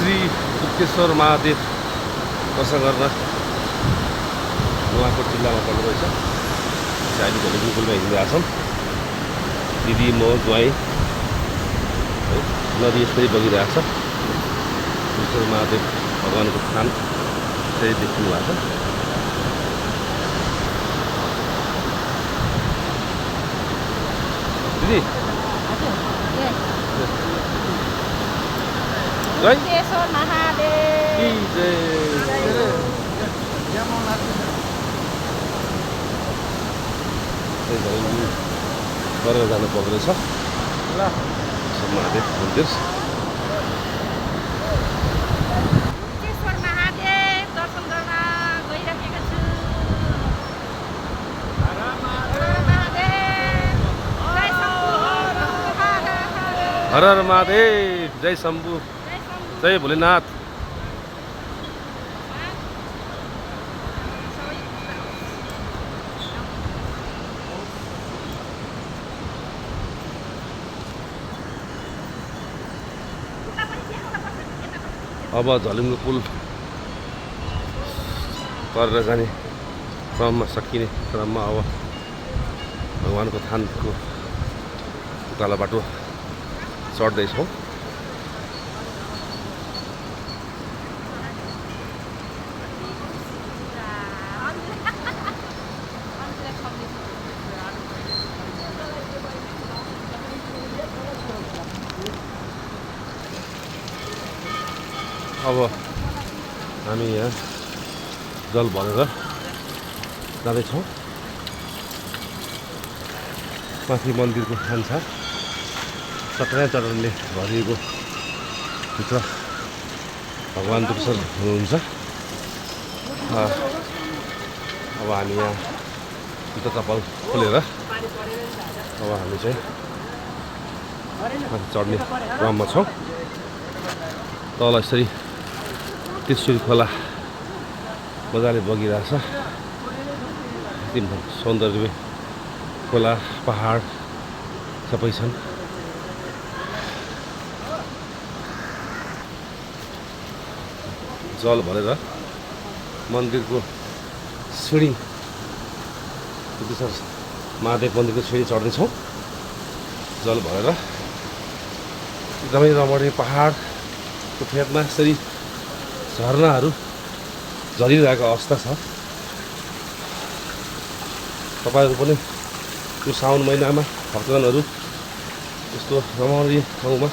श्री गुप्तेश्वर महादेव दर्शन गर्न नुवाकोट जिल्लामा पर्ने रहेछ। अहिले भोलि गुगलमा हिँडिरहेको छौँ। दिदी म ज्वाइँ नदी यसरी बगिरहेको छ। गुप्तेश्वर महादेव भगवानको थान यसरी देखिनु भएको छ। दिदी गुप्तेश्वर महादेव गरेर जानु पर्दो रहेछ महादेव मन्दिर। गुप्तेश्वर महादेव दर्शन गर्न गइरहेको छु। हर हर महादेव, जय शम्भु, जय भोलेनाथ। अब झलुङ्गे पुल गरेर जाने क्रममा सकिने क्रममा अब भगवानको थानको उकालो बाटो चढ्दैछौँ। अब हामी यहाँ जल भरेर जाँदैछौँ। माथि मन्दिरको छानछाप चटनले भरिएको भित्र भगवान् दर्शन हुनुहुन्छ। अब हामी यहाँ जुत्ता चप्पल खोलेर अब हामी चाहिँ माथि चढ्ने क्रममा छौँ। तल यसरी त्रिशुली खोला मजाले बगिरहेछ। एकदम सौन्दर्य खोला पहाड सबै छन्। जल भरेर मन्दिरको सिँढी गुप्तेश्वर महादेव मन्दिरको सिँढी चढ्दैछौँ। जल भरेर एकदमै रमणीय पहाडको फेदमा यसरी झरनाहरू झरिरहेको अवस्था छ। तपाईँहरू पनि यो साउन महिनामा भक्तजनहरू यस्तो रमणीय ठाउँमा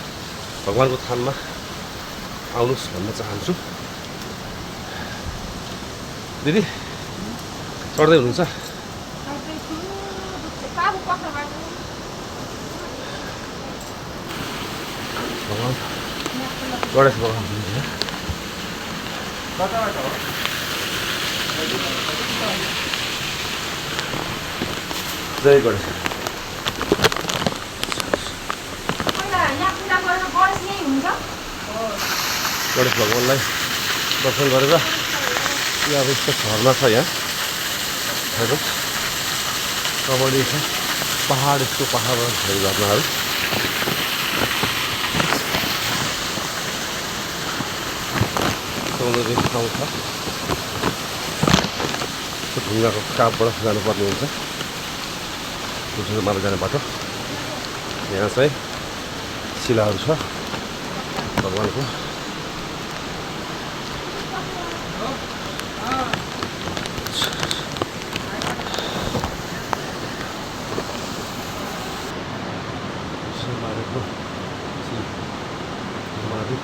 भगवानको थानमा आउनुहोस् भन्न चाहन्छु। दिदी चढ्दै हुनुहुन्छ? भगवान् गणेश भगवान् हुनुहुन्छ। जय गणेश। गणेश भगवान्लाई दर्शन गरेर यहाँ अब यस्तो झरना छ। यहाँ हेर्नु रमणीय छ पहाड, यस्तो पहाडबाट झरेको झरनाहरू। सौन्दर्य ठाउँ छ। ढुङ्गाको कापबाट जानुपर्ने हुन्छ गुप्तेश्वर महादेव जाने बाटो। यहाँ चाहिँ शिलाहरू छ भगवानको। महादेव